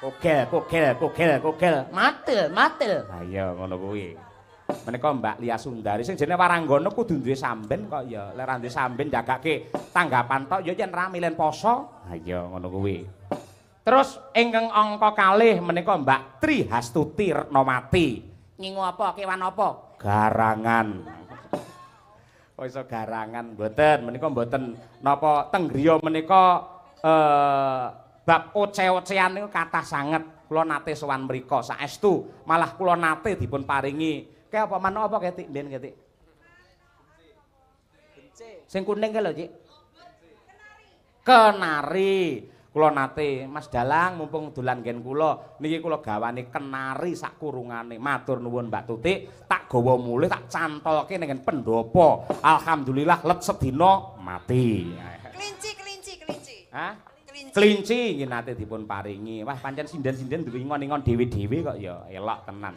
Kogel, kogel, kogel, kogel. Matil, matil. Ha iya ngono kuwi. Menika Mbak Lia Sundari sing jenenge waranggana kudu duwe samben kok ya. Lek ra duwe samben jagake tanggapan tok ya yen rame len poso. Ha iya ngono kuwi. Terus ingkang angka kalih menika Mbak Tri Hastuti Retnowati. Ngingu apa kewan apa? Garangan. Kok iso garangan mboten menika mboten napa teng griya menika bab oce-ocean niku kathah sanget. Kula nate sowan mriku saestu, malah kula nate dipun paringi. Kae apa manuk apa ketik mbiyen ketik? Sing kuning kae lho, Cik. Kenari. Kula nate Mas Dalang mumpung dolan nggen kula niki kula gawane kenari sak kurungane. Matur nuwun Mbak Tutik, tak gawa mulih tak cantolke ning pendopo. Alhamdulillah let sedina mati. Kelinci, kelinci, kelinci. Hah? Kelinci. Kelinci nggih nate dipun paringi. Wah pancen sinden-sinden duwe ingon-ingon dhewe-dhewe kok ya elok tenan.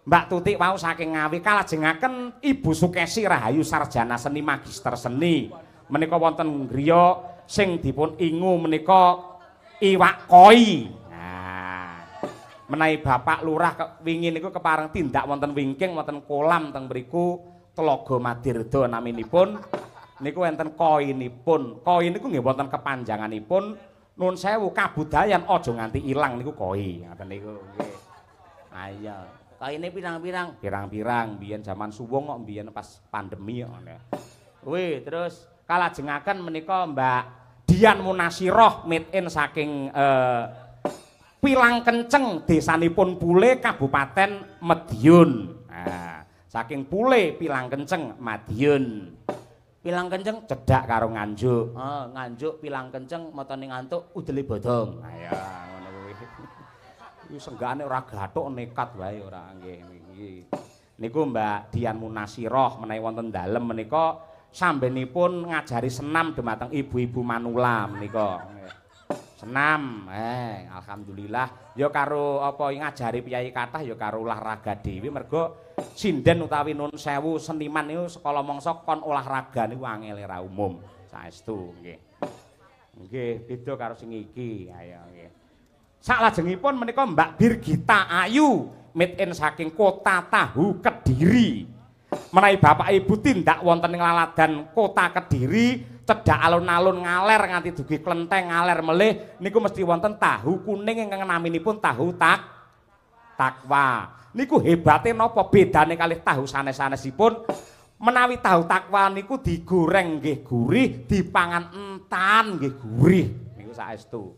Mbak Tutik wau saking Ngawi kalajengaken Ibu Sukesi Rahayu sarjana seni magister seni. Menika wonten griya sing dipun ingu menika iwak koi. Nah, menawi Bapak Lurah wingi niku kepareng tindak wonten wingking wonten kolam teng mriku Telaga Madirda naminipun niku wonten koinipun. Koi niku nggih wonten kepanjanganipun nun sewu kabudayan aja nganti ilang niku koi. Ngoten niku nggih. Ayo, koine pirang-pirang? Pirang-pirang biyen jaman suwung kok biyen pas pandemi kok ngono. Kuwi terus kalajengaken menika Mbak Dian Munasiroh made in saking Pilang Kenceng desanipun Pule Kabupaten Madiun. Nah, saking Pule Pilang Kenceng Madiun. Pilang Kenceng cedhak karo Nganjuk. Oh, Nganjuk Pilang Kenceng matane ngantuk udele bodong. Ayo ngono kuwi. Kuwi senggane ora gathuk nekat wae ora nggih iki. Niku Mbak Dian Munasiroh menawi wonten dalem menika sambenipun ngajari senam dumateng ibu-ibu manula menika. Senam, alhamdulillah ya karo apa ngajari piyayi kathah ya karo olahraga dhewe mergo sinden utawi nun sewu seniman niku sekala mangsa kon olahraga niku angele ra umum saestu nggih. Nggih, beda karo sing iki. Ayo nggih. Saklajengipun menika Mbak Birgita Ayu made in saking Kota Tahu Kediri. Menawi bapak ibu tindak wonten ing laladan Kota Kediri cedhak alun-alun ngaler nganti dugi klenteng ngaler melih niku mesti wonten tahu kuning ingkang naminipun tahu takwa. Niku hebate napa bedane kalih tahu sanes-sanesipun? Menawi tahu takwa niku digoreng nggih gurih, dipangan entan nggih gurih. Niku saestu.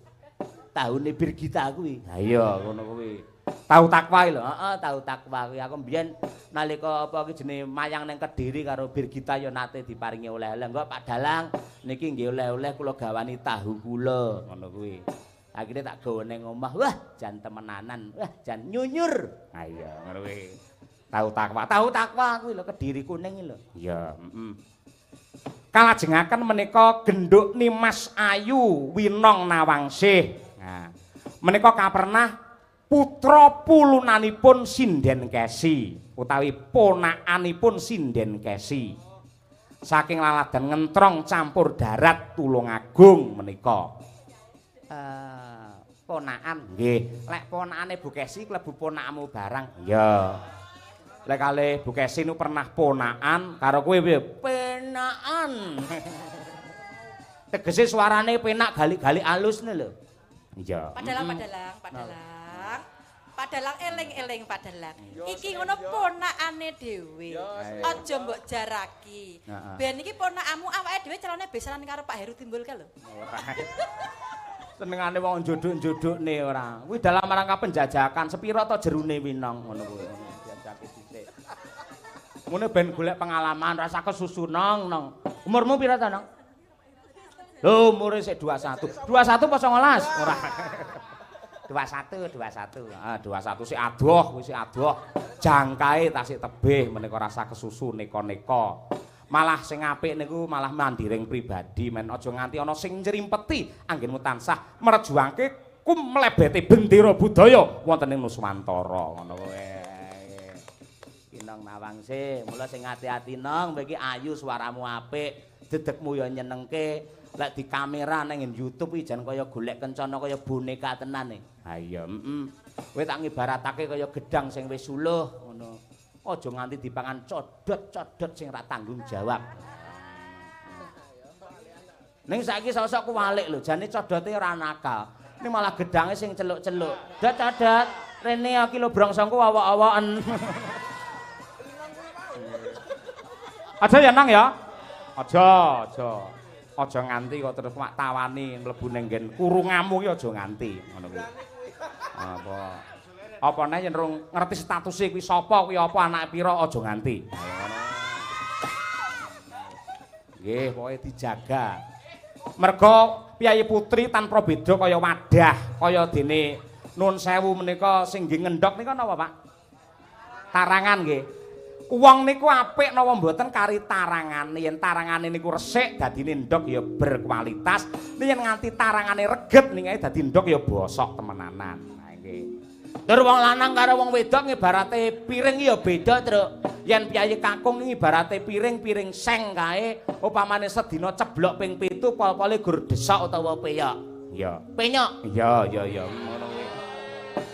Tahune Birgita kuwi. Ha iya ngono kuwi. Tahu takwa lho. Heeh, tahu takwa kuwi. Aku mbiyen nalika apa ki jenenge mayang ning Kediri karo Birgita ya nate diparingi oleh-oleh. Engko Pak Dalang niki nggih oleh-oleh kula gawani tahu kula ngono kuwi. Akhire tak gawa ning omah. Wah, jan temenanan. Wah, jan nyunyur. Ha iya ngono kuwi. Tahu takwa. Tahu takwa kuwi lho Kediri kuning lho. Iya, heeh. Kalajengaken menika Genduk Nimas Ayu Winong Nawangsih. Nah, menika kapernah putra pulunanipun Sinden Kesi utawi ponakanipun Sinden Kesi. Saking laladan Ngentrong campur darat Tulungagung menika. Ponakan nggih. Lek ponakane Bu Kesi klebu ponakmu barang. Iya. Lek kalih Bu Kesi nu pernah ponakan karo kowe piye? Penakan. Tegese suarane penak galik-galik alus ne lho. Iya. Pak Dalang, Pak Dalang, Pak Dalang. Pak Dalang eling-eling Pak Dalang. Iki ngono ponakane dhewe. Aja mbok jaraki. Ben iki ponakanmu awake dhewe calone besanan karo Pak Heru Timbul kae lho. Senengane wong njodhok-njodhokne ora. Kuwi dalam rangka penjajakan sepira to jerune Winong ngono kuwi. Jajake dhisik. Ngene ben golek pengalaman rasa kesusu nong nong. Umurmu pira ta nong? Lho umure sik 21. 21 apa 19? Ora. 21, 21. Ah, 21 sik adoh, kuwi sik adoh. Jangkae tasik tebih menika rasa kesusu neka-neka. Malah sing apik niku malah mandiring pribadi men aja nganti ana sing nyrimpeti anggenmu tansah merjuangke kum mlebete bendera budaya wonten ing Nuswantara ngono kowe. Kinong Nawangse, mula sing ati-ati nong, kowe iki ayu suaramu apik, dedekmu ya nyenengke. Lek di kamera nang YouTube iki jan kaya golek kencana kaya boneka tenan e. Ha iya, heeh. Kowe tak ngibaratake kaya gedang sing wis suluh ngono. Aja nganti dipangan codot-codot sing ra tanggung jawab. Ning saiki sosok kuwalik lho, jane codote ora nakal. Ning malah gedange sing celuk-celuk. Dot-dot, rene iki lho brongsongku awak-awaken. Aja ya Nang ya. Aja, aja. Aja nganti kok terus mak tawani mlebu ning nggen kurungamu ki aja nganti ngono kuwi. Apa? Apa neh yen rung ngerti statuse kuwi sapa kuwi apa anake pira aja nganti. Nggih, pokoke dijaga. Merga piyayi putri tanpa beda kaya wadah, kaya dene nun sewu menika sing nggih ngendhog nika napa, Pak? Tarangan nggih. Wong niku apik napa mboten kari tarangane, yen tarangane niku resik dadine ndhog ya berkualitas, yen nganti tarangane reget niki dadi ndhog ya bosok temenanan. Nah nggih. Tur wong lanang karo wong wedok ngibarate piring ya beda, Truk. Yen piyayi kakung ngibarate piring-piring seng kae, upamane sedina ceblok ping 7 pol-pole gur desok utawa peyok. Iya. Penyok. Iya, iya, iya. Ngono kuwi.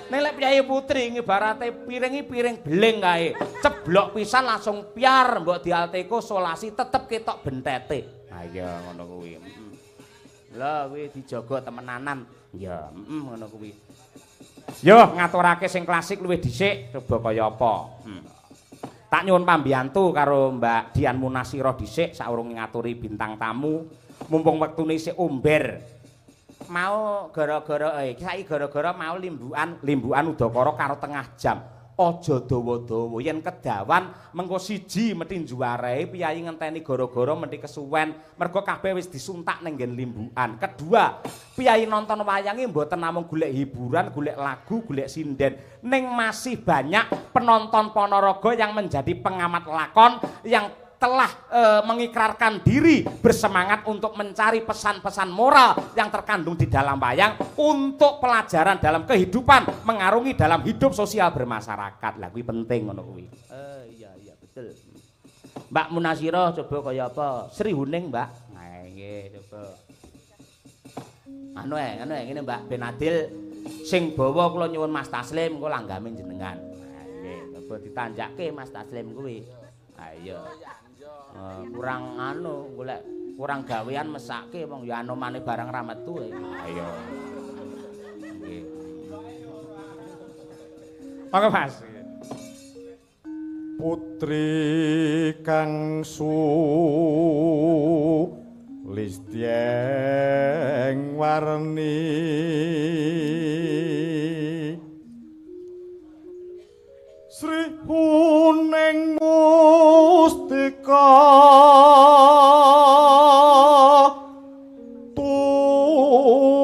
Nek lek piyayi putri ngibarate piring iki piring beling kae, ceblok pisan langsung piar mbok dialteko solasi tetep ketok bentete. Ha iya ngono kuwi. Lha kuwi dijaga temenanan. Iya, heeh ngono kuwi. Yo ngaturake sing klasik luwih dhisik coba kaya apa. Tak nyuwun pambiyantu karo Mbak Dian Munasirah dhisik saurunge ngaturi bintang tamu. Mumpung wektune isih omber. Mau gara-gara saiki gara-gara mau limbukan, limbukan udakara karo tengah jam. Aja dawa-dawa yen kedawan mengko siji mesti njuwarehe piyayi ngenteni gara-gara mesti kesuwen mergo kabeh wis disuntak ning nggen limbukan. Kedua, piyayi nonton wayange mboten namung golek hiburan, golek lagu, golek sinden, ning masih banyak penonton Ponorogo yang menjadi pengamat lakon yang telah mengikrarkan diri bersemangat untuk mencari pesan-pesan moral yang terkandung di dalam wayang untuk pelajaran dalam kehidupan, mengarungi dalam hidup sosial bermasyarakat. Lah kuwi penting ngono kuwi. Iya iya betul. Mbak Munasirah coba kaya apa? Sri Huning, Mbak. Nah nggih coba. Anu anu ngene Mbak ben adil sing bawa kula nyuwun Mas Taslim engko langgame jenengan. Nah nggih coba ditanjake Mas Taslim kuwi. Ha iya. Kurang anu golek kurang gawean mesake wong ya anomane barang ra metu iki. Ayo. Nggih. Monggo Mas. Putri kang sulistyeng warni Sri Huning mustika Tuban.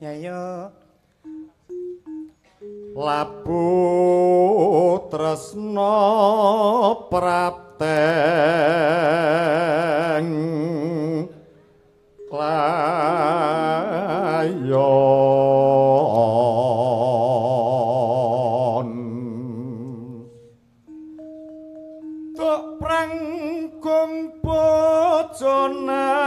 Ya yo. Labu tresna prapteng layon tok prangkung bojona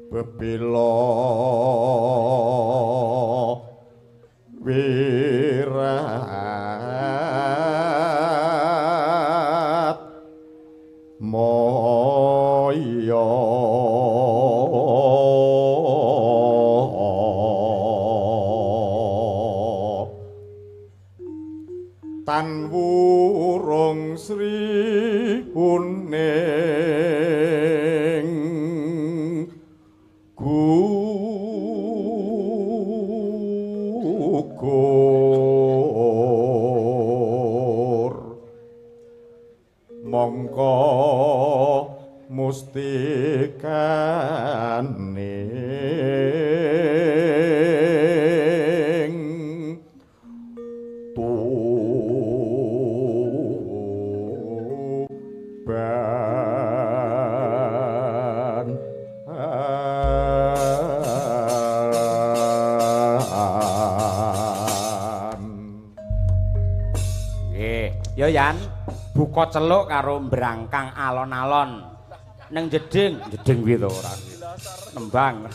bebela wirat moyo tan wurung Sri Huning gugur mongko mustikaning Ya Yan, buka celuk karo mbrangkang alon-alon. Neng jeding, jeding piye to ora? Nembang.